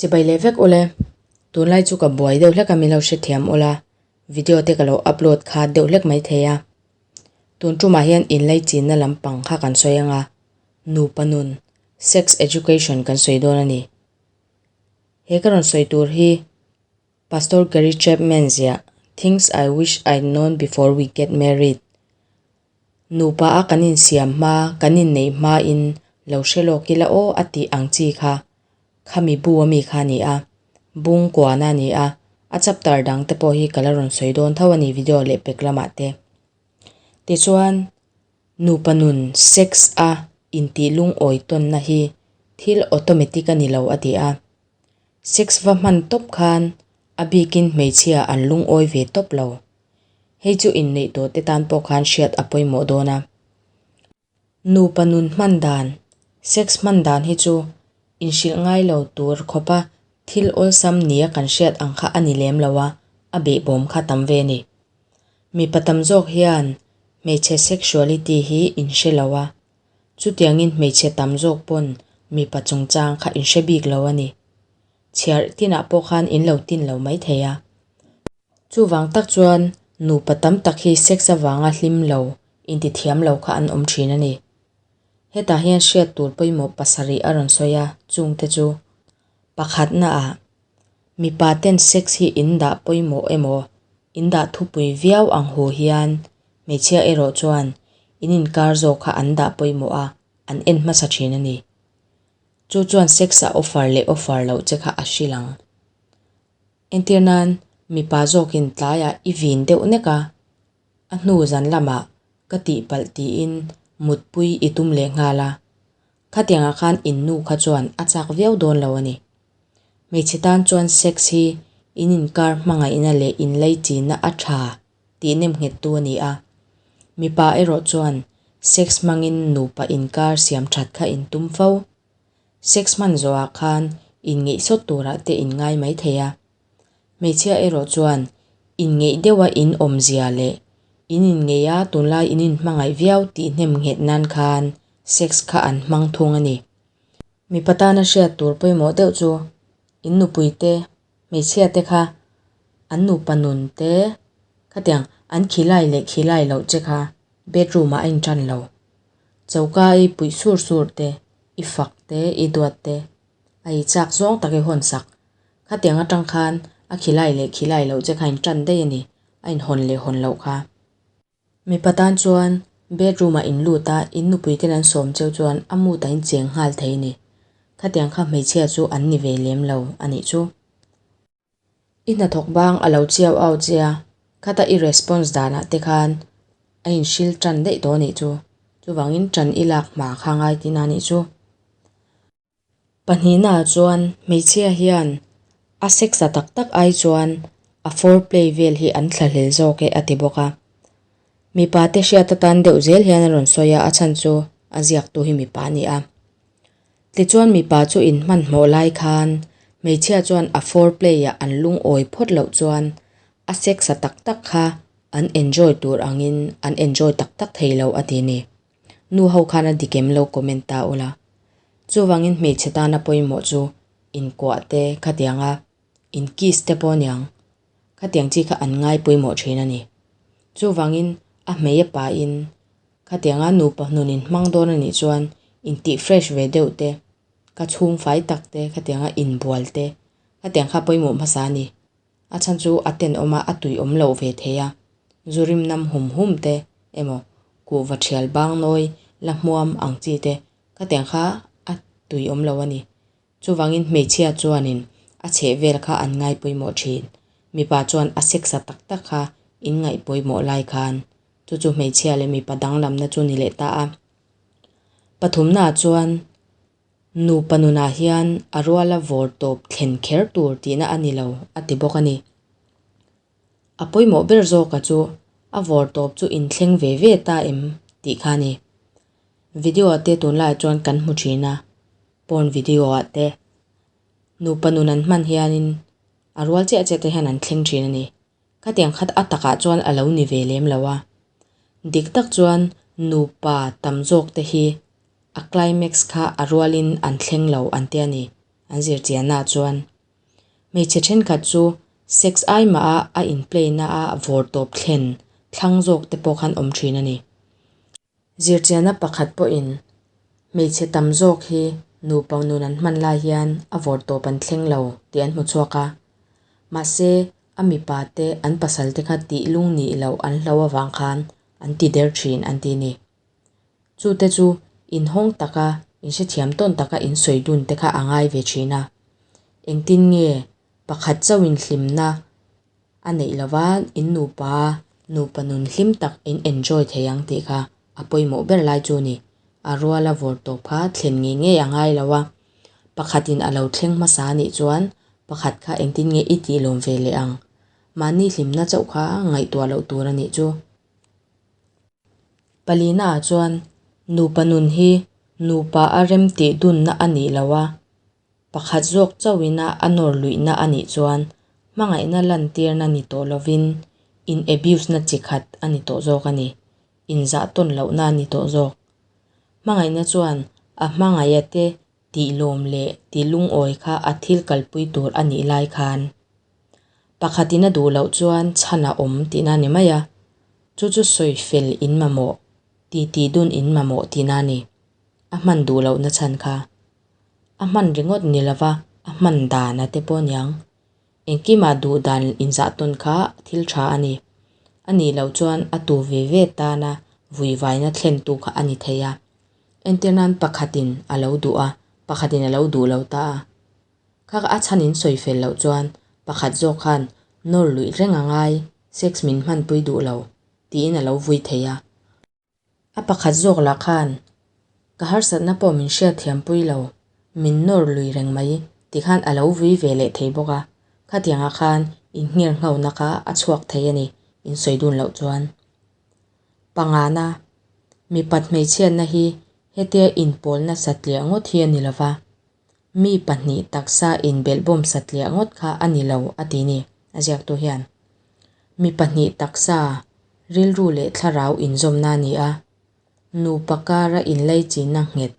Chibai leh vek ule, tunlai chu ka buai deuh hlek a min lo hrethiam ula, video te ka lo upload kha deuh hlek mai thei a. Tun tumah hian inlaichinna lampang kha kan sawi anga, nupa nun, sex education kan sawi dawn a ni. He ka rawn sawi tur hi Pastor Gary Chapman ziah Things I Wish I'd Known Before We Get Married, Nupa a kan insiam hma, kan inneih hmain lo hre lawk ila aw a tih ang chi kha khami bu ami kha a ni a, bung kuana a ni a, a chapter dang te pawh hi ka la rawn sawi dawn tho a ni video leh pek lamah te. Tichuan, nupa nun sex a intih lungawi tawnna hi thil automatic a ni lo a ti a. Sex va hman tawp khan a bikin hmeichhia an lungawi ve tawp lo. Hei chu inneih tawh te tan pawh khan hriat a pawimawh dawn a. Nupa nun hman dan, sex hman dan hi chu inhrilh ngai lo tur khawpa thil awlsam nia kan hriat ang kha a ni lem lo a, a behbawm kha tam ve a ni. Mipa tam zawk hian hmeichhe sexuality hi inhre lo a, chutiangin hmeichhe tam zawk pawn mipa chungchang kha inhre bik lo a ni. Chhiar tinah pawh khan in lo tin lo mai thei a. Chuvang tak chuan nupa tam tak hi sex avanga hlim lo, intithiam lo kha an awm thin a ni. Hetah hian hriat tur pawimawh pasarih a rawn sawi a, chungte chu, Pakhatnaah, mipa ten sex hi in dah pawimawh emaw, in dah thupui viau ang hu hian hmeichhia erawh chuan in inkar zawk kha an dah pawimawh a, an en hmasa thin a ni. Chu chuan sex a offer leh offer loh che kha a hrilh ang. Entir nan, mipa zawkin tlaiah i vin deuh nek a, a hnu zan lamah ka tihpalh tiin mutpui i tum leh nghal a, khatiangah khan in nu kha chuan a chak viau dawn lo a ni. Hmeichhe tan chuan sex hi in inkar hmangaihna leh inleichina a tha tih nemnghettu a ni a, mipa erawh chuan sex hmangin nupa inkar siam that kha in tum fo. Sex hman zawhah khan inngeih sawt turah te in ngai mai thei a. Hmeichhia erawh chuan inngeih deuha in awmzia leh in inngeih a tunlai in inhmangaih viau tih hnem nghet nan khan sex kha an hmang thung a ni. Mipa tana hriat tur pawimawh deuh chu in nupui te, hmeichhia te kha an nupa nun te khatiang an khilai leh khilai loh che kha bedroom ah a intan lo. Choka i puih sur sur te, i fak te, i duat te, a i chak zawng tak i hawn sak. Khatiang atang khan a khilai leh khilai loh che kha in tan daih a ni, a in hawn leh hawn loh kha. Mipa tan chuan bedroom ah in lut a, in nupui ten an sawm cheu chuan a mood ah in cheng nghal thei a ni. Khatiang kha hmeichhia chu an ni ve lem lo a nih chu. I hnathawk bang a lo chiau au che a, khata i response danah te khan a inhril tan daih tawh a nih chu. Chuvangin tan i lak hma kha ngai tihna a nih chu. Pahnihnaah chuan hmeichhia hian a sex a tak tak ai chuan a foreplay vel hi an thlahlel zawk e a ti bawk a. Mipa te hriat atan deuh zel hian a rawn sawi a, a chhan chu a ziaktu hi mipa a ni a. Tichuan mipa chu inhmanhmawh lai khan hmeichhia chuan a foreplay ah an lungawi phawt loh chuan a sex a tak tak kha an enjoy tur angin an enjoy tak tak thei lo a ti ni. Nu ho khan a dik em lo comment ta ula. Chuvangin hmeichhe tana pawimawh chu inkuah te khatianga in kiss te pawh aniang khatiang chi kha an ngai pawimawh thin a ni. Chuvangin a hmei a pain Khatianga nupa hnun in hmang dawn a nih chuan intih fresh ve deuh te, ka chhung fai tak te, khatianga inbual te, khatiang kha pawimawh hmasa a ni. A chhan chu a tenawm a, a tui awm loh ve thei a. Zu rim nam hum hum te emaw kuhva thial bang nawi la hmuam ang chi te, khatiang kha a tui awm lo a ni. Chuvangin hmeichhia chuanin a chheh vel kha an ngai pawimawh thin. Mipa chuan a sex a tak tak kha in ngaih pawimawh lai khan chu chu hmeichhia leh mipa danglamna chu ni leh ta a. Pathumnaah chuan nupa nunah hian a ruala vawr tawp thlen kher tur tihna a ni lo a ti bawk a ni. A pawimawh ber zawka chu a vawr tawp chu inthleng ve ve ta em tih kha a ni. Video ah te tunlaiah chuan kan hmu thin a, porn video ah te nupa nun an hman hianin a rual chiah chiah te hian an thleng thin a ni. Khatiang khat a takah chuan a lo ni ve lem lo a. Dik tak chuan nupa tam zawk te hi a climax kha a rualin an thleng lo an ti a ni, an zirchiannaah chuan. Hmeichhe thenkhat chu sex ai mah a a in play na a vawr tawp thlen thlang zawk te pawh khan awm thin a ni. Zirchianna pakhat pawhin hmeichhe tam zawk hi nupa nun an hman lai hian a vawr tawp an thleng lo tih an hmu chhuak a. Mahse, a mipa te an pasal te kha tih lung nih loh an hlo avang khan an ti der thin an ti a ni. Chu te chu inhawng taka inhrethiam tawn taka insawi dun te kha a ngai ve thin a. Engtin nge pakhat chauhin hlimna a neih lova in nupa nupa nun hlim tak in enjoy thei ang tih kha a pawimawh ber lai chu a ni. A ruala vawr tawp kha thlen ngei ngei a ngai lo a, pakhatin a lo thleng hmasa a nih chuan pakhat kha engtin nge i tih lawm ve leh ang. Mahni hlimna chauh kha ngaihtuah loh tur a nih chu. Palina ah chuan nupa nun hi nupa a rem tih dunna a nih lo a, pakhat zawk chauhina a nawr luihna a nih chuan hmangaihna lantirna ni tawh lovin in abuse na chi khat a ni tawh zawk a ni, inzah tawn lohna a ni tawh zawk. Hmangaihna chuan a hmangaih te tih lawm leh tih lungawi kha a thil kalpui tur a nih lai khan pakhatin a duh loh chuan chhan a awm tihna a ni mai a, chu chu sawi fel in mamawh, titi dun in mamawh tihna a ni. A hman duh lohna chhan kha a hman ringawt ni lova a hman dan a te pawh aniang. Engkimah duh dan inzah tawn kha thil tha a ni. A nih loh chuan a tu ve ve tana vuivaina thlentu kha a ni thei a. Entir nan pakhatin a lo duh a, pakhatin a lo duh lo ta a. Kha a chhan in sawi fel loh chuan pakhat zawk khan nawr luih reng a ngai, sex min hmanpui duh lo tiin a lo vui thei a. A pakhat zawk lah khan, Ka harsatna pawh min hriatthiampui lo, min nawr lui reng mai ti khan a lo vui ve leh thei bawk a, khatiangah khan inngher nghauhna kha a chhuak thei a ni, in sawi dun loh chuan. Pangana, mipat hmeichhiatna hi hetia inpawlna satliah ngawt hi a ni lo va, mi pahnih taksa inbelhbawm satliah ngawt kha a ni lo a ti ni, a ziaktu hian. Mi pahnih taksa, rilru leh thlarau inzawmna a ni a, nupa kara inlaichinna nghet,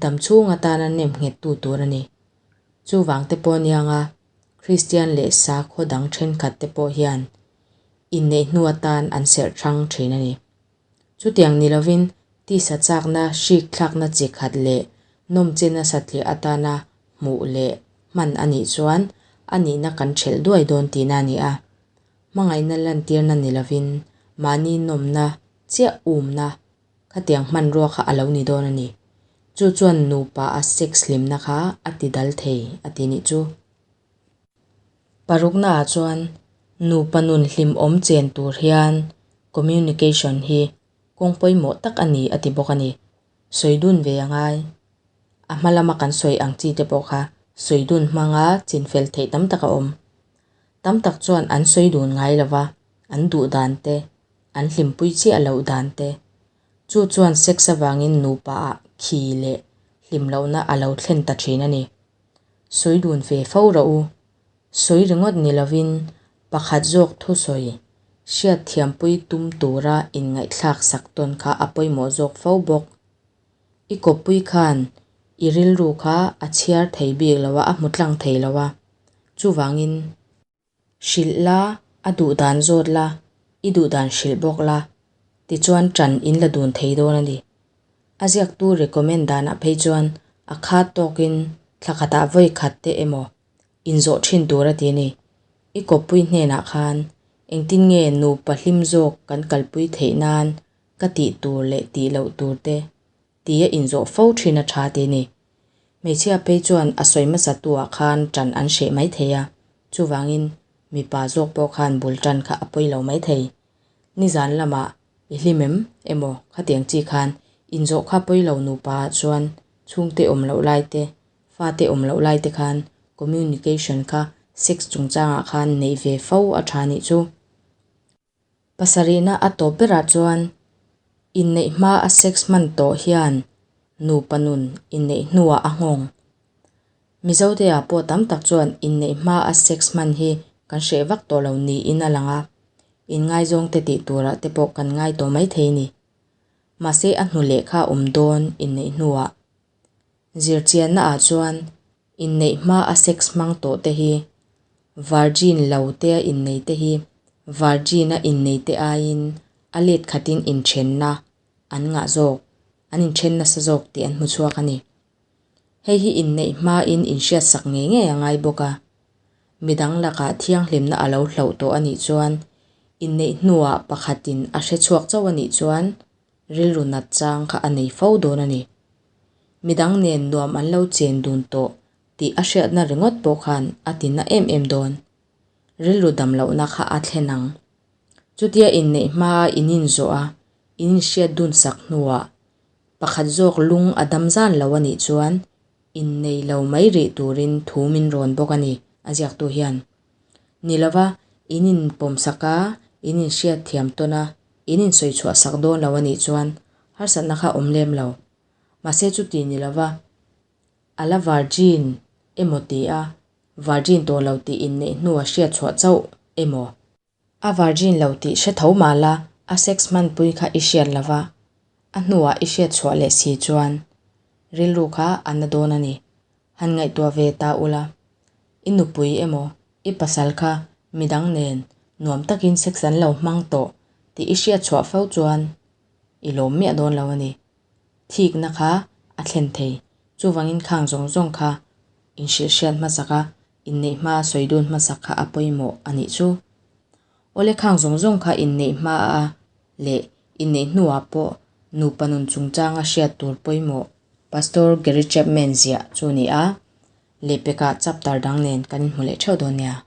damchhung atana nem nghettu tur a ni. Chuvang te pawh anianga Kristian leh sakhaw dang thenkhat te pawh hian inneih hnu atan an serh hrang thin a ni. Chutiang ni lovin tisa chakna hrik thlakna chi khat leh nawmchena satliah atana hmuh leh hman a nih chuan a nihna kan thelh duai dawn tihna a ni a. Hmangaihna lantirna ni lovin mahni nawmna chiah umna khatiang hmanrua kha a lo ni dawn a ni. Chu chuan nupa a sex hlimna kha a ti dal thei a ti nih chu. Paruknaah chuan nupa nun hlimawm chen tur hian communication hi kawng pawimawh tak a ni a ti bawk a ni. Sawi dun ve a ngai. A hma lama kan sawi ang chi te pawh kha sawi dun hmanga chinfel theih tam tak a awm. Tam tak chuan an sawi dun ngai lo va, an duh dan te, an hlimpui chiah loh dan te. Chu chuan sex avangin nupa ah khi leh hlim lohna a lo thlen ta thin a ni. Sawi dun ve fo rawh u. Sawi ringawt ni lovin pakhat zawk thusawi hriatthiampui tum tura inngaihthlak sak tawn kha a pawimawh zawk fo bawk. I kawppui khan i rilru kha a chhiar thei bik lo a, a hmu tlang thei lo a. Chuvangin. Hrilh la, a duh dan zawt la, i duh dan hrilh bawk la, tichuan ṭan in la dun thei dawn a ni. A ziaktu recommend danah phei chuan a khat tawkin thla khatah vawi khat te emaw inzawh ṭhin tur a ti a ni. I kawppui hnenah khan engtin nge nupa hlim zawk kan kalpui theih nan ka tih tur leh tih loh tur te tia inzawh fo thin a tha ti a ni. Hmeichhia phei chuan a sawi hmasa tu ah khan tan an hreh mai thei a, chuvangin mipa zawk pawh khan bul tan kha a pawi lo mai thei. Nizan lamah i hlim em emaw khatiang chi khan inzawh kha pawi lo nupa ah chuan chhungte awm loh lai te, fate awm loh lai te khan communication kha sex chungchangah khan neih ve fo a tha nih chu. Pasarihna a tawp berah chuan inneih hma a sex hman tawh hian nupa nun inneih hnuah a nghawng. Mizote-ah pawh tam tak chuan inneih hma a sex hman hi kan hreh vak tawh lo niin a lang a, inngaizawngte tih turah te pawh kan ngai tawh maithei ni. Mahse a hnu lehkha awm dawn inneih hnuah. Zirchiannaah chuan inneih hma a sex hmang tawh te hi. Virgin lo te a innei te hi virgin a innei te aiin a let khatin inthenna an ngah zawk, an inthen nasa zawk tih an hmu chhuak a ni. Hei hi inneih hmain inhriatsak ngei ngei a ngai bawk a. Midang lakah thianghlimna a lo hloh tawh a nih chuan inneih hnuah pakhatin a hre chhuak chauh a nih chuan rilru nat chang kha a nei fo dawn a ni. Midang nen nuam an lo chen dun tawh tih a hriatna ringawt pawh khan a ti na em em dawn. Rilru dam lohna kha a thlen ang. Chutia inneih hmaa in inzawh a, in inhriat dun sak hnuah pakhat zawk lung a dam zan lo a nih chuan innei lo mai rih turin thu min rawn bawk a ni, a ziaktu hian. Ni lova, in inpawmsak a, in inhriat thiam tawn a, in insawi chhuah sak dawn lo a nih chuan harsatna kha awm lem lo. Mahse chuti ni lova, a la virgin emaw ti a, virgin tawh lo tih inneih hnua hriat chhuah chauh emaw? A virgin lo tih hre tho mah la, a sex hmanpui kha i hriat lo va, a hnuah i hriat chhuah leh si chuan rilru kha a na dawn a ni. Han ngaihtuah ve ta ula, i nupui emaw i pasal kha midang nen nuam takin sex an lo hmang tawh tih i hriat chhuah fo chuan i lawm miah dawn lo a ni. Thikna kha a thlen thei. Chuvangin khang zawng zawng kha inhrilhhriat hmasak a, inneih hmaa sawi dun hmasak kha a pawimawh a nih chu. Awle khang zawng zawng kha inneih hmaa leh inneih hnuah pawh nupa nun chungchanga hriat tur pawimawh Pastor Gary Chapman ziah chu a ni a, lehpekah chapter dang nen kan inhmu leh theuh dawn nia.